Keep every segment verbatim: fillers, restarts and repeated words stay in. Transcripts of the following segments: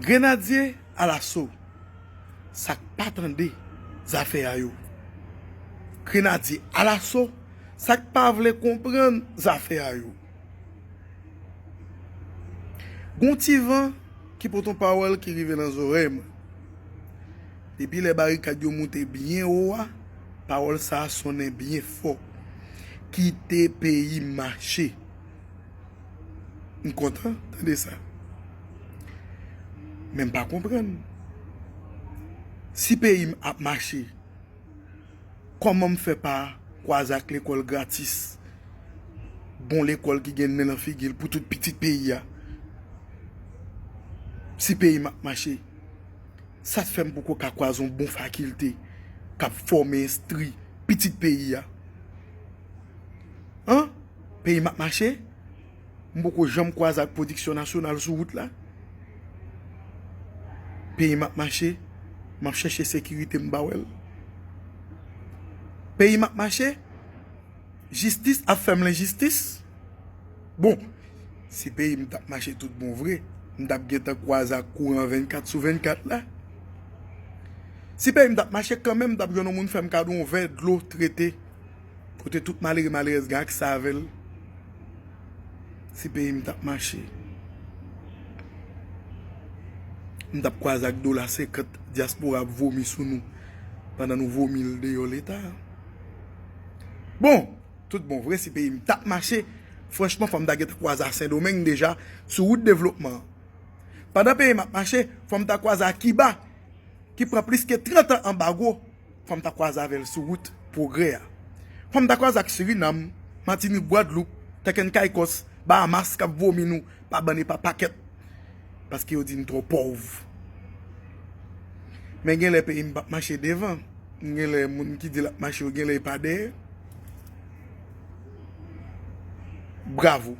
Grenadye alaso, sa k pa tande zafè a yo. Grenadye alaso, sa k pa vle konprann zafè a yo. Gon ti van ki pote yon pawòl ki rive nan zòrèy mwen. Depi lè barikad yo moute byen wo a, pawòl sa a sonnen byen fò. Kite peyi m mache. M kontan tande sa. Men m pa konprann. Si peyi m ap mache, kòman m fè pa kwaze ak lekòl gratis? Bon lekòl ki gen nen nan figi l pou tout pitit peyi a. Si peyi m ap mache, sa t fè m poko ka kwaze yon bon fakilte k ap fòme, enstwi pitit peyi a? An? Peyi m ap mache? M poko janm kwaze ak pwodiksyon nasyonal sou wout la. Peyi m ap mache, m ap chèche sekirite, m pa wè l. Peyi m ap mache, jistis ap fè m lenjistis. Bon, si peyi m t ap mache tout bon vre, m t ap gentan kwaze ak kouran vennkat sou vennkat la. Si peyi m t ap mache kanmenm, m t ap jwenn yon moun fè m kado yon vè dlo trete. Kote tout malere malerèz gen akse avè l. Si peyi m t ap mache, m t ap kwaze ak dola senkant dyaspora ap vomi sou nou pandan nou vomi l deyò Leta. Bon, tout bon vre, si peyi m t ap mache, franchman, fò m ta gentan kwaze a Sendomeng deja sou wout devlopman an. Pandan peyi m ap mache, fò m ta kwaze a Kiba, ki pran plis ke trant an anbago, fò m ta kwaze avè l sou wout pwogrè a. Fò m ta kwaze ak Sirinam, Matinik, Gwadloup, Tèkèn, Kaykòs, Bahamas k ap vomi nou pa bann e pa pakèt, paske yo di n twò pòv. Men gen lè peyi m p ap mache devan. Gen lè moun ki di l ap mache yo, gen lè e pa dèyè. Bravo.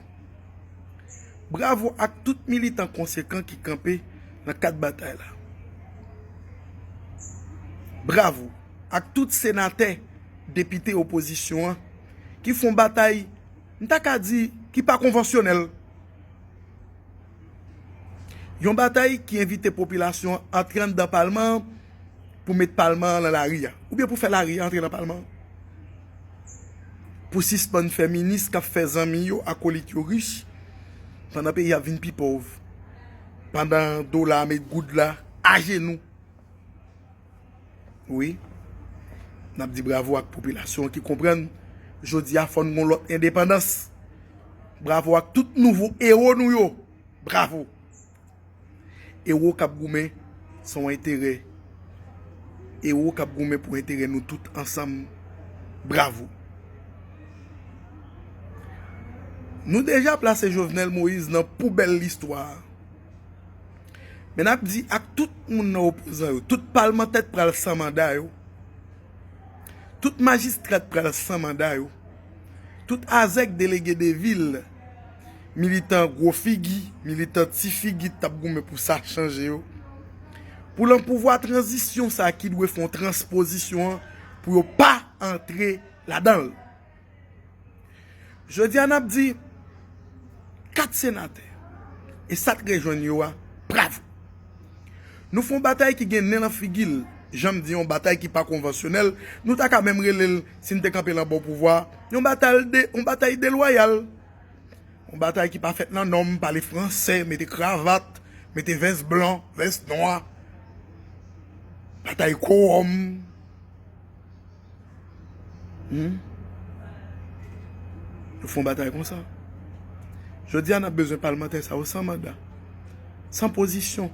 Bravo ak tout militan konsekan ki kanpe nan kad batay la. Bravo ak tout senatè, depite opozisyon an ki fè yon batay, m ta ka di, ki pa konvansyonèl. Yon batay ki envite popilasyon an antre anndan palman an pou met palman an nan lari a, oubyen pou fè lari a antre nan palman an. Pou sispann fè minis k ap fè zanmi yo, akolit yo rich, pandan peyi a ap vin pi pòv, pandan dola a met goud la ajenou. Wi, n ap di bravo ak popilasyon an ki konprann jodi a fò n gon lòt endepandans. Bravo ak tout nouvo ewo nou yo. Bravo. Ewo k ap goumen se yon enterè. Ewo k ap goumen pou enterè nou tout ansanm. Bravo. Nou deja plase Jovenel Moïse nan poubèl listwa a. Men n ap di ak tout moun nan opozan yo, tout palmantè k pral san manda yo, tout majistra k pral san manda yo, tout azèk, delege de vil, militan gwo figi, militan ti figi t ap goumen pou sa chanje yo, pou lan pouvwa tranzisyon sa ki dwe fè yon transpozisyon an, pou yo pa antre ladan l. Jodi a n ap di kat senatè e sa k rejwenn yo a, bravo. Nou fè yon batay ki gen nen nan figi l, jan m di, yon batay ki pa konvansyonèl. Nou ta ka menm rele l, si n te kanpe lan bò pouvwa, yon batay de, yon batay delwayal. Yon batay ki pa fèt nan nòm, pale fransè, mete kravat, mete vès blan, vès nwa. Batay kowòm. Hmm? Yo fè yon batay konsa. Jodi a, n ap bezwen palmantè sa yo san manda, san pozisyon.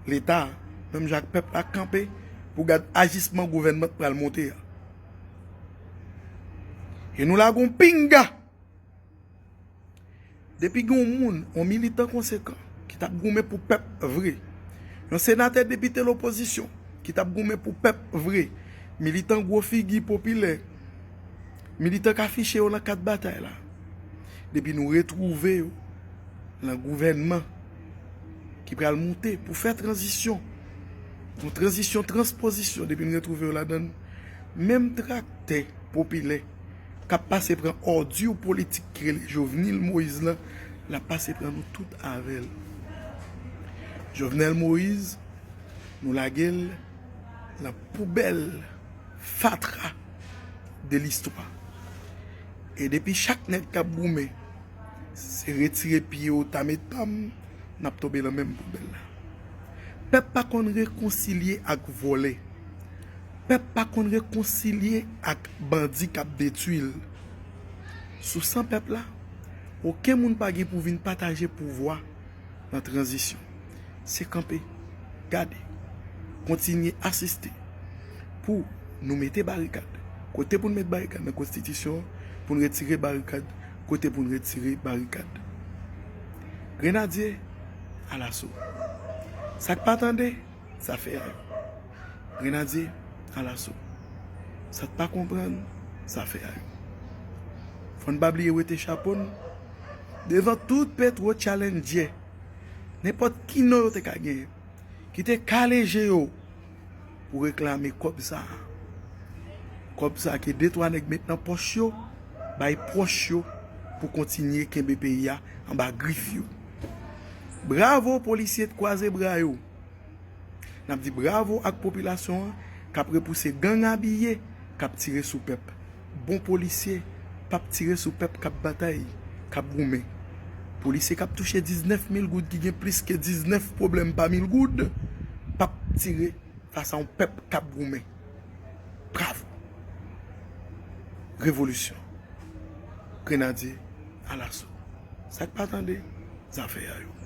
Leta, menm jan ak pèp la, kanpe pou gad ajisman gouvènman k pral monte a. E nou lage yon pinga. Depi gen yon moun, yon militan konsekan, ki t ap goumen pou pèp vre, yon senatè, depite lopozisyon, ki t ap goumen pou pèp vre, militan gwo figi popilè, militan k afiche yo nan kad batay la, depi nou retwouve yo lan gouvènman ki pral moute pou fè tranzisyon, yon tranzisyon, transpozisyon, depi n retwouve yo ladan l, menm traktè popilè k ap pase pran òdi politik ki rele Jovenel Moïse lan, l ap pase pran nou tout avè l. Jovenel Moïse, nou lage l nan poubèl fatra de listwa. E depi chak nèg k ap goumen, se retire pye w ta met pa m, n ap tonbe nan menm poubèl la. Pèp pa konn rekonsilye ak vòlè. Pèp pa konn rekonsilye ak bandi k ap detwi l. Sou san pèp la, okenn moun pa gen pou vin pataje pouvwa nan tranzisyon. Se kanpe, gade, kontinye asiste pou nou mete barikad kote pou n met barikad nan konstitisyon an, pou n retire barikad kote pou n retire barikad. Grenadye alaso. Sa k pa tande, zafè a yo. Grenadye alaso. Sa k pa konprann, zafè a yo. Fò n pa bliye wete chapo n devan tout Petro Challenger. Nenpòt ki non yo te ka genyen, ki te kale je yo pou reklame kòb sa a. Kòb sa a ke de twa nèg met nan pòch yo, bay pwòch yo pou kontinye kenbe peyi a anba grif yo. Bravo polisye k kwaze bra yo. N ap di bravo ak popilasyon an k ap repouse gang abiye k ap tire sou pèp. Bon polisye p ap tire sou pèp k ap batay, k ap goumen. Polisye k ap touche diznèf mil goud, ki gen plis ke diznèf pwoblèm pa mil goud, p ap tire fas a yon pèp k ap goumen. Bravo. Revolisyon. Grenadye alaso. Sa k pa tande, zafè a yo.